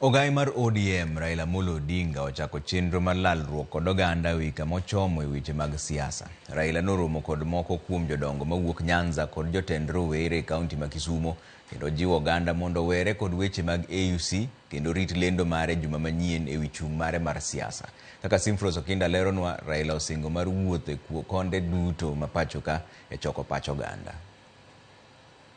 Ogai mar ODM Raila Amolo Odinga ochako chenro mar lalruok kod oganda ewi kama ochomo e weche mag siasa. Raila noromo kod moko kuom jodongo mawuok Nyanza kod jotend rowere e kaunti ma Kisumo kendo jiwo oganda mondo owere kod weche mag AUC kendo rit lendo mare juma manyien ewi chung' mare mar siasa. Kaka Simfros Okinda leronwa, Raila osingo mar wuotho e konde duto ma pacho ka e choko pach oganda.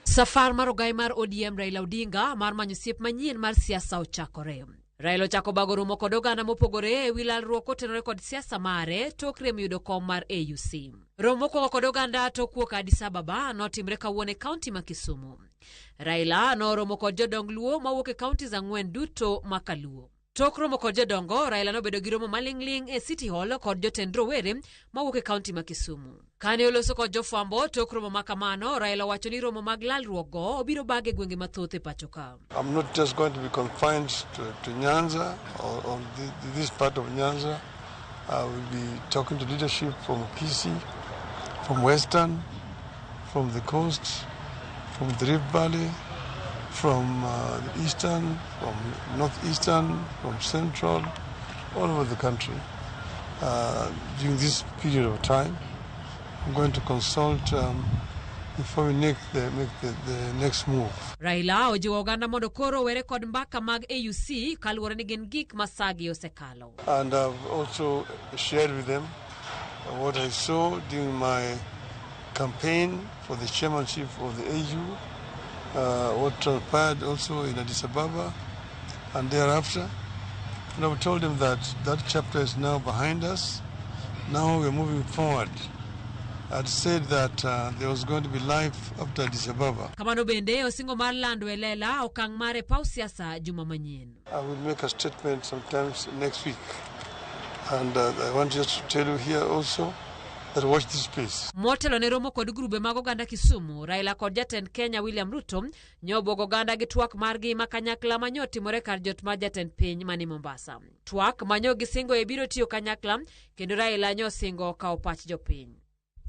Safar mar ogai mar ODM Raila Odinga mar manyo osiep manyien mar siasa ochakore. Raila ochako bago romo kod oganda mopogore ewi lalruok kotenore kod siasa mare tok rem yudo kom mar AUC. Romo mokwongo kod oganda tok wuok Addis Ababa notimre kawuono e kaunti ma Kisumu. Raila noromo kod jodong Luo mawuok e kauntis 4 duto ma Kaluo. Tok romo kod jodongo, Raila nobedo gi romo maling'ling' e City Hall kod jotend rowere mawuok e kaunti ma Kisumu. Kane oloso kod jofwambo tok romo ma kamano, Raila owacho ni romo mag lalruok go obiro bage e gwenge mathoth e pacho ka. I'm not just going to be confined to Nyanza or this part of Nyanza. I will be talking to leadership from Kisii, from Western, from the coast, from the Rift Valley, from the Eastern, from Northeastern, from Central, all over the country. During this period of time, I'm going to consult before we make the next move. Raila ojiwo oganda mondo koro owere kod mbaka mag AUC kaluwore ni gin gik ma sagi osekalo. And I've also shared with them what I saw during my campaign for the chairmanship of the AU, what transpired also in Addis Ababa and thereafter. And I've told them that that chapter is now behind us. Now we're moving forward. I'd said that there was going to be life after Addis Ababa. Kamano bende osingo mar lando e lela okang' mare paw siasa juma manyien. I will make a statement sometimes next week. And I want just to tell you here also that watch this space. Motelo ne romo kod grube mag oganda Kisumu, Raila kod jatend Kenya William Ruto nyobuogo oganda gi twak margi ma kanyakla manyo timore kar jot mar jatend piny mani Mombasa. Twak manyo gisingo e biro tiyo kanyakla kendo Raila nyo osingo kawo pach jopiny.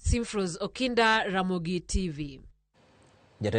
Simfros Okinda, Ramogi TV. Jatend